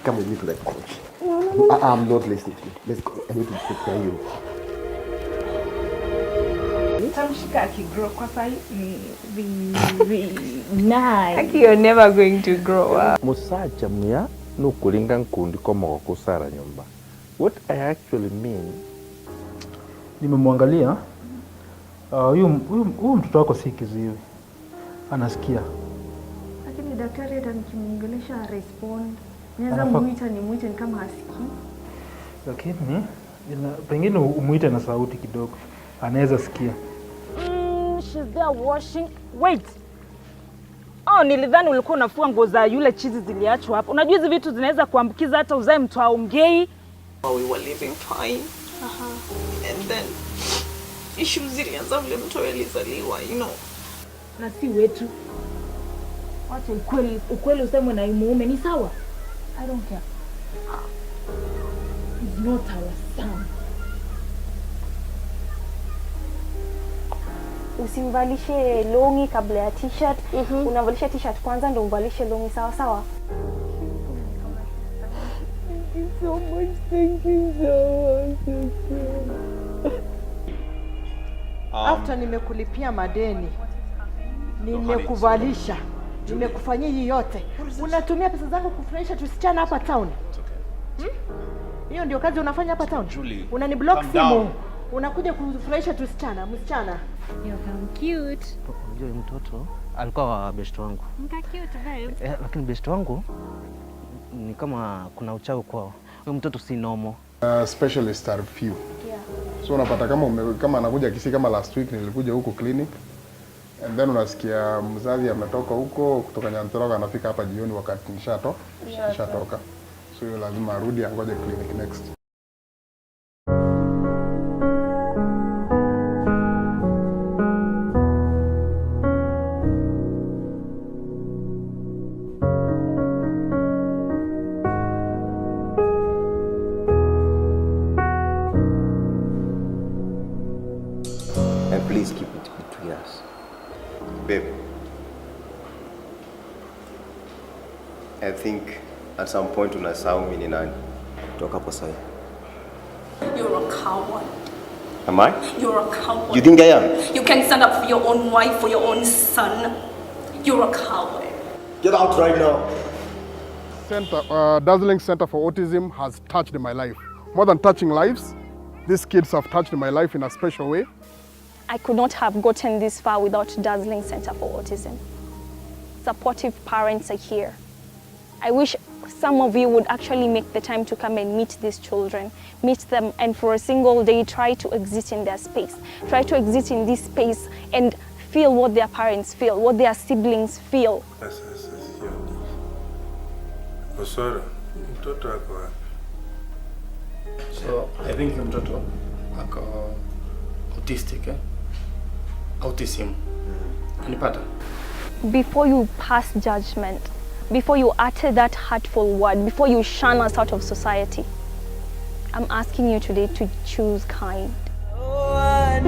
Come with me to the coach. No, no, no. I'm not listening to you. Let's go. I need to prepare you. Tamshika akigrow kwa sahi ni nice. Aki, you're never going to grow up. Musacha muya nukulinga nkundi komogo kusara nyumba. What I actually mean, Nimemwangalia huyu mtoto wako si kiziwi, anasikia. Lakini daktari hata nikimuongelesha respond. Naweza muita nimuite ni kama hasikii. Lakini pengine umuite na sauti kidogo, anaweza sikia. She's there washing. Wait. Oh, nilidhani ulikuwa unafua nguo za yule chizi ziliachwa hapo. Unajua hizi vitu zinaweza kuambukiza hata uzae mtu aongei. We were living fine. And then issues zilianza vile mtoto alizaliwa. Na si wetu. Wacha ukweli usemwe na mume ni sawa. I don't care. He's not our son. Usimvalishe longi kabla ya t-shirt. Unavalisha t-shirt kwanza ndio umvalishe longi, sawa sawa? Thank you so much. Thank you so much. After nimekulipia madeni, nimekuvalisha, nimekufanyia hii yote, unatumia pesa zangu kufurahisha tusichana hapa town. Hiyo ndio kazi unafanya hapa town? Unaniblock simu, unakuja kufurahisha tusichana, msichana. Cute. Unajua mtoto alikuwa wa best wangu. Mka cute babe. Lakini best wangu ni kama kuna uchawi kwao. Huyu mtoto si normal. Specialists are few. Yeah. So unapata kama anakuja Kisii, kama last week nilikuja huko clinic and then unasikia mzazi ametoka huko kutoka Nyantoroko anafika hapa jioni wakati nishatoka. So hiyo lazima arudi angoje clinic next. And please keep it between us. Babe, I think at some point unasahau mimi ni nani. Toka hapo sasa. You're a coward. Am I? You're a coward. You think I am? You can stand up for your own wife, for your own son. You're a coward. Get out right now. Dazzling Center for Autism has touched my life. More than touching lives, these kids have touched my life in a special way. I could not have gotten this far without Dazzling Center for Autism. Supportive parents are here. I wish some of you would actually make the time to come and meet these children, meet them, and for a single day try to exist in their space. Try to exist in this space and feel what their parents feel, what their siblings feel. Mtoto ako wapi? So I think mtoto ako autistic, eh? Autism. Anipata? Before you pass judgment, before you utter that hurtful word, before you shun us out of society, I'm asking you today to choose kind. Oh,